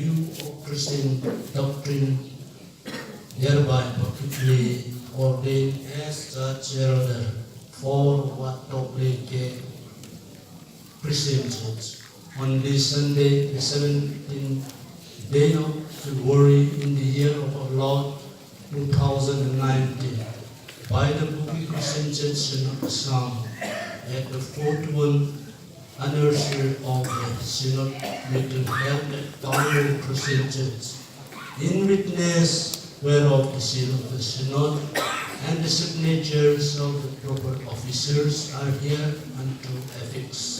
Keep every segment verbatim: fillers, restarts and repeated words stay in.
view of Christian doctrine, hereby publicly ordained as Church Elder for Wat Tok Leng Keng Christian Church on this Sunday, the seventeenth day of February, in the year of our Lord, two thousand nineteen, by the Kuki Christian Church Synod Assam, at the forty-one anniversary of the Synod meeting held at Pangmo Christian Church. In witness whereof the seal of the Synod and the signatures of the proper officers are here unto affix.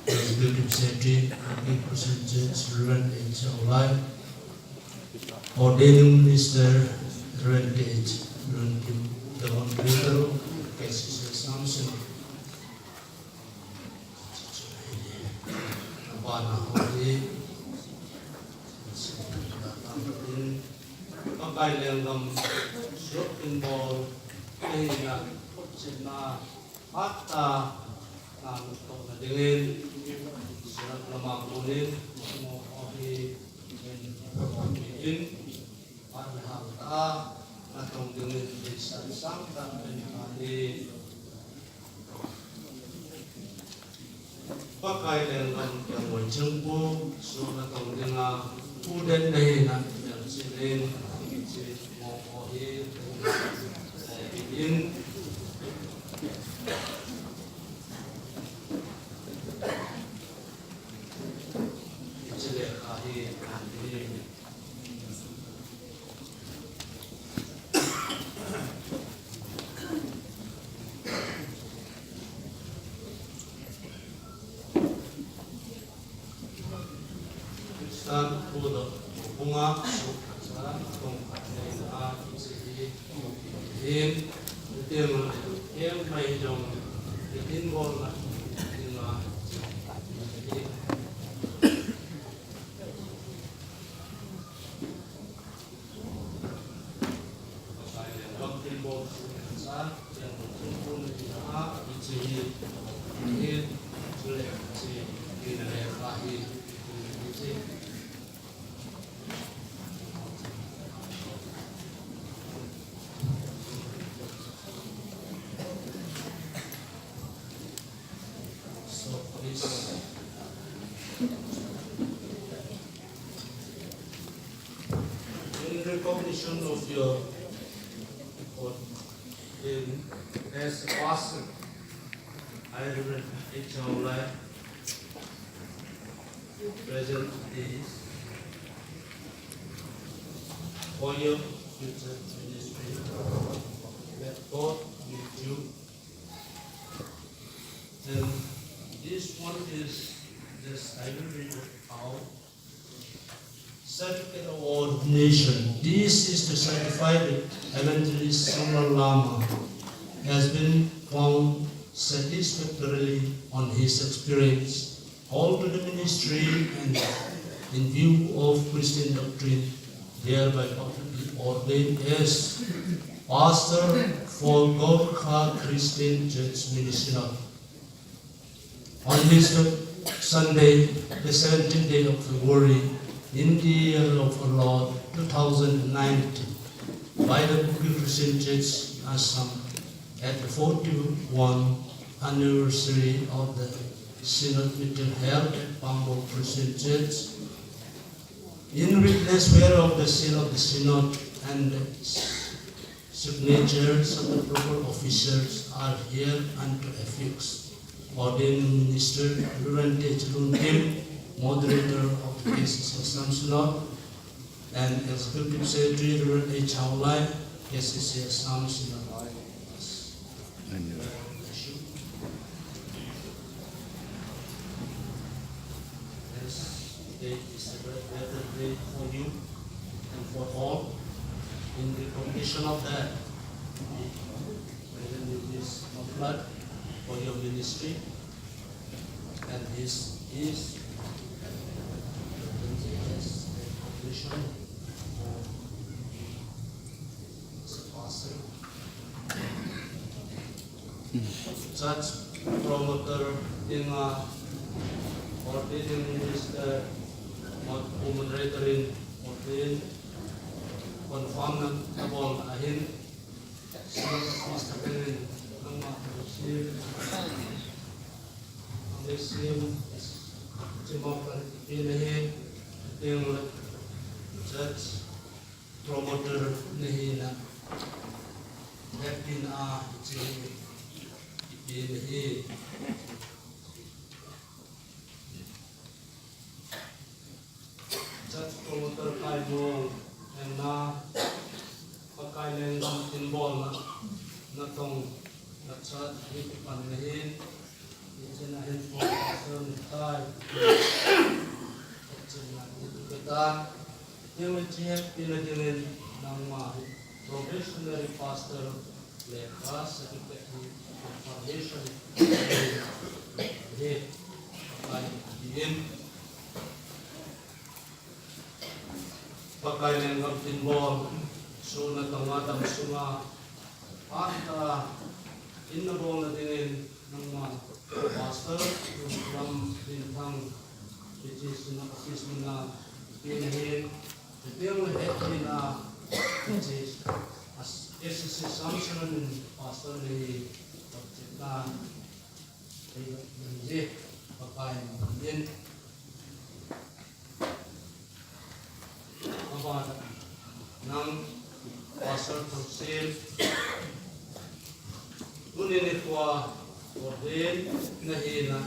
Executive Secretary, Kuki Christian Church, Reverend H. Aung Hlaing. Ordaining Minister, Reverend T H Lun Kim, the moderator, K C C Assam Synod. Abana ho hi, Pakai lenggam, suhtheng bol, eina, khutchenna, phatah a, natohna dingin, Synod lama konin, mo ho hi, in, in, phat le hang tah a, natong dingin, deisah sang tah pen ahi. Pakai lenggam kiangoi chengpu, suhna tong dinga, uden na hina, melchihnin, hiche mo ho hi, in, hiche lekha hi, in, Christian Buddha bunga sukha cha tong khat nei na a kichi hi hin, tin, em mai jong, tin bol na, tin la, So, please. In recognition of your ordain as a pastor, I, Reverend H. Aung Hlaing, present this for your future ministry. Let God lead you. And this one is, this I will read out. Certificate of ordination. This is to certify that Evangelist Samran Lama has been found satisfactorily on his experience, called to the ministry, and in view of Christian doctrine, thereby publicly ordained as pastor for Gorkha Christian Church Ministry. On this Sunday, the seventeenth day of February, in the year of our Lord, two thousand nineteen, by the Kuki Christian Church, Assam, at the forty-one anniversary of the Synod meeting held at Pangmo Christian Church, in witness whereof the seal of the Synod and the signatures of the proper officers are here and to affix. Ordaining Minister, Reverend T H Lun Kim, Moderator of the K C C Assam Synod, and Executive Secretary, Reverend H Aung Hlaing, K C C Assam Synod. Yes. Today is a very better day for you and for all. In recognition of that, we present you this muffler for your ministry, and this is as a recognition for Church promoter dinga, ordaining minister, Pu moderator in ordain confirm na, na bol na ahin. Senior pastor in nangma thangsim, thangsim, chimok kan ipi nahi, ting le church promoter nahi na, hepina a ichi ipi nahi. Church promoter Kaimong, Henna, Pakai lenggam tin bolna, natong, nachat, hi kipan nahin, hichena hin pastor nitai, hichena hi kitan, hiche hepina dingin nangma hi probationary pastor lekha certificate hi confirmation hi, Pakai in. Pakai lenggam tin bol, sohna tonga damsunga, phatah a, in na bolna dingin, nangma, pastor, lam, linthang, hiche sina office mina, pin hin, pin hin, hepina, hiche, as, S C C Samson in pastor nahi, object na, Pakai in. Abana, nang pastor thangsim, tuni nikhoa ordain nahi na,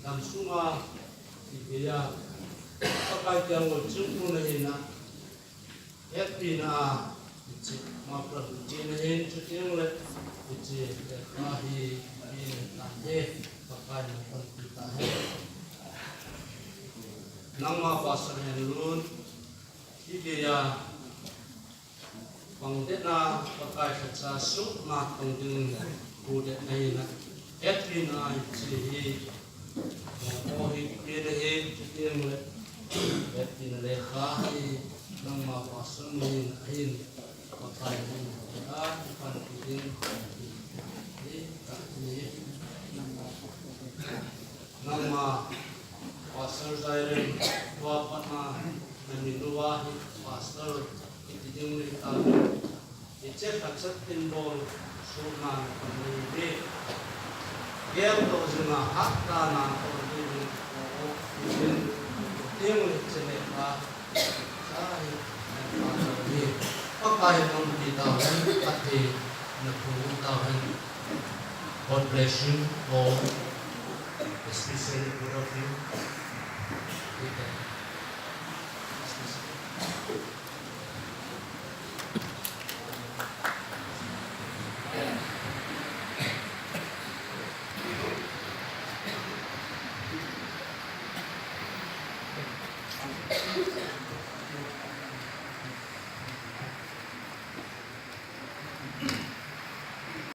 damsunga, ipi a, Pakai keng ngol chingpu nahi na, hepina a, hiche, maplan hiche nahin, chuteng le, hiche, lekha hi, ipi nahi tahen, Pakai in panpi tahen. Nangma pastor henlun, hiti a, pang det na, Pakai khatcha sohna tong ding, pu det nahi na, hepina hiche hi, Mo hi, pin ahi, chuteng le, hepina lekha hi, nangma pastor nahi na ahin, Pakai in, a, ipan pi ding, hi, ka, ni, nangma pastor Jairen, tua patna, na minuva hi, pastor, iti ding ni ta. Hiche khatcha tin bol, sohna na kan nei ve. Gel toh jinga hahsatna toh ding in, o, o, in, tin hiche lekha, sa hi, na ka ni. Pakai in panpi tahen, Pathen in phu tahen. God bless you all, especially both of you. Amen.